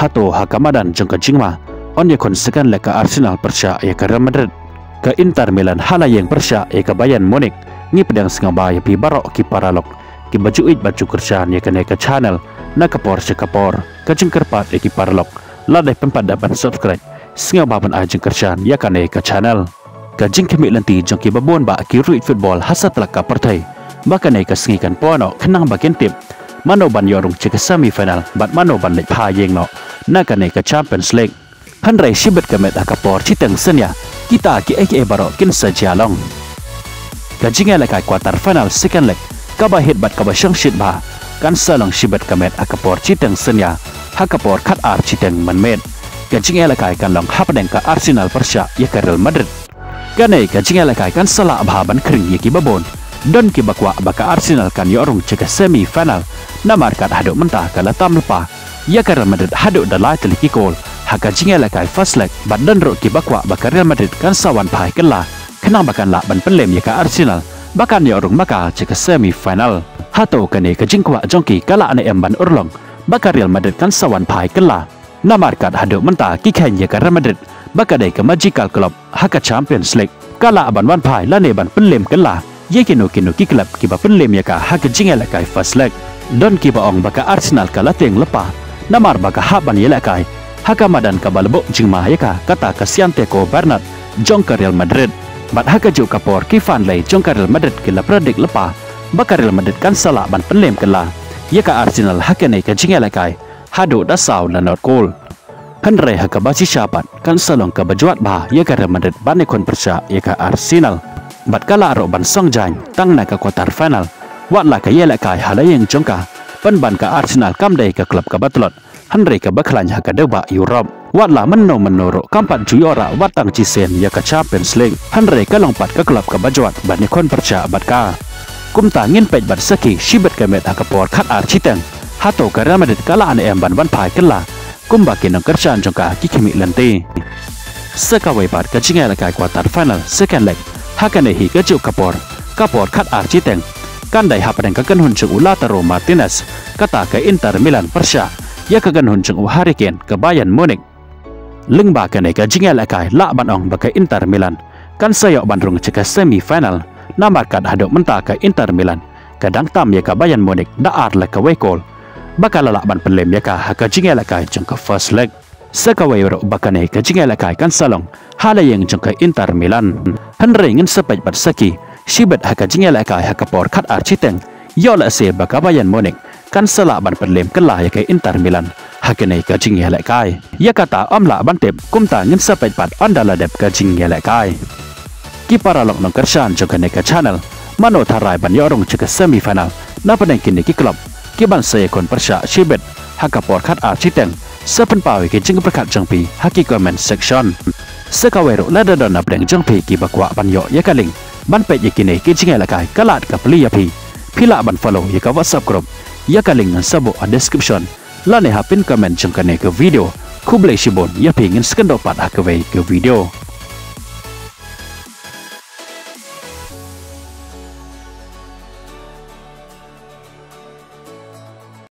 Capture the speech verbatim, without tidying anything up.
Hato ha ka madan jong ka jingma, yn ïakhun second leg ka Arsenal pyrshah ïa ka Real Madrid, ka Inter Milan ha la ïeng pyrshah ïa ka Bayern Munich. Ngi pdiang sngewbha ïa phi baroh ki paralok kiba ju ïeit bad ju kyrshan ïa kane ka channel na ka por sha ka por. Ka jingkyrpad ïa ki paralok, lada phim pat da ban subscribe, sngewbha ban ai jingkyrshan ïa kane ka channel. Ka jingkhmih lynti jong kiba bun bah ki ruh football ha satlak ka pyrthei, ba kane ka sngi kan poi noh khnang ba kin tip mano ban ïoh rung sha ka semi final bad mano ban leit phai ïeng noh na kane ka Champions League. Hynrei shibit ka miet ha ka por shiteng synñia, kita kiei kiei baroh kin sa jia long. Ka jingïalehkai quarter final second leg, kaba hit bad kaba shongshit bha, kan sa long shibit ka miet ha ka por shiteng synñia, ha ka por khatar shiteng mynmiet. Ka jingïalehkai kan long hapdeng ka Arsenal pyrshah ïa ka Real Madrid. Kane ka jingïalehkai kan sa lah bha ban khring ïa kiba bun. Don kiba kwah ba ka Arsenal kan ïoh rung sha ka semi final, namar kat haduh mynta ka la tam lypa ïa ka Real Madrid haduh da lai tylli ki kol ha ka jingïalehkai first leg, bad don ruh kiba kwah ba ka Real Madrid kan sa wan phai kylla, khnang ba kan lah ban pynlem ïa ka Arsenal ba kan ïoh rung ma ka sha ka semi final. Hato kane ka jingkwah jong ki ka lah ne em ban urlong ba ka Real Madrid kan sa wan phai kylla? Namar kat haduh mynta ki kheiñ ïa ka Real Madrid ba ka dei ka magical club ha ka Champions League, ka lah ban wan phai lane ban pynlem kylla ïa kino kino ki club kiba pynlem ïa ka ha ka jingïalehkai first leg. Don kiba ong ba ka Arsenal ka la tieng lypa, namar ba ka hap ban ïalehkai ha ka madan kaba la buh jingma ïa ka, kata ka Santiago Bernabeu jong ka Real Madrid. Bad ha kajuh ka por ki fan lei jong ka Real Madrid ki la predict lypa ba ka Real Madrid kan sa lah ban pynlem kylla ïa ka Arsenal ha kane ka jingïalehkai haduh da saw la nod kol. Hynrei ha kaba shisha pat kan sa long kaba jwat bha ïa ka Real Madrid ban ïakhun pyrshah ïa ka Arsenal, bad ka lah ruh ban song jaiñ tang na ka quarter final. Wat la ka ïalehkai ha la ïing jong ka, pynban ka Arsenal kam dei ka club kaba tlot, hynrei kaba khlaiñ ha ka dewbah Europe. Wat la mynno mynno ruh kam pat ju ïoh rah wat tang shisien ïa ka Champions League, hynrei ka long pat ka club kaba jwat ban ïakhun pyrshah bad ka. Kumta ngin peit bad sakhi shibit ka miet ha ka por khatar shiteng, hato ka Real Madrid ka lah ne em ban wan phai kylla kumba ki nongkyrshan jong ka ki khmih lynti. Sa kawei pat ka jingïalehkai quarter final second leg, ha kane hi kajuh ka por, ka por khatar shiteng, kan dei hapdeng ka kynhun jong u Lautaro Martinez, kata ka Inter Milan pyrshah ïa ka kynhun jong u Harry Kane ka Bayern Munich. Lyngba kane ka jingïalehkai lah ban ong ba ka Inter Milan kan sa ïoh ban rung sha ka semi final, namar kat haduh mynta ka Inter Milan ka dang tam ïa ka Bayern Munich da ar la kawei kol, ba ka la lah ban pynlem ïa ka ha ka jingïalehkai jong ka first leg. Sa kawei ruh ba kane ka jingïalehkai kan sa long ha la ïing jong ka Inter Milan. Hynrei ngin sa peit bad sakhi shibit ha ka jingïalehkai ha ka por khatar shiteng, ïoh lehse ba ka Bayern Munich kan sa lah ban pynlem kylla ïa ka Inter Milan ha kane ka jingïalehkai. Ïa kata ym lah ban tip, kumta ngin sa peit pat ynda la dep ka jingïalehkai. Ki paralok nongkyrshan jong kane ka channel, mano tharai ban ïoh rung sha ka semi final napdeng kine ki club kiban sa ïakhun pyrshah shibit ha ka por khatar shiteng? Sa pynpaw ïa ki jingpyrkhat jong phi ha ki comment section. Sa kawei ruh lada don napdeng jong phi kiba kwah ban ïoh ïa ka link ban peit ïa kine ki jingïalehkai, ka lad ka plie ïa phi, phi lah ban follow ïa ka WhatsApp group. Ïa ka link ngan sa buh ha description lane ha pin comment jong kane ka video. Khublei shibun ïa phi, ngin sa kynduh pat ha kawei ka video.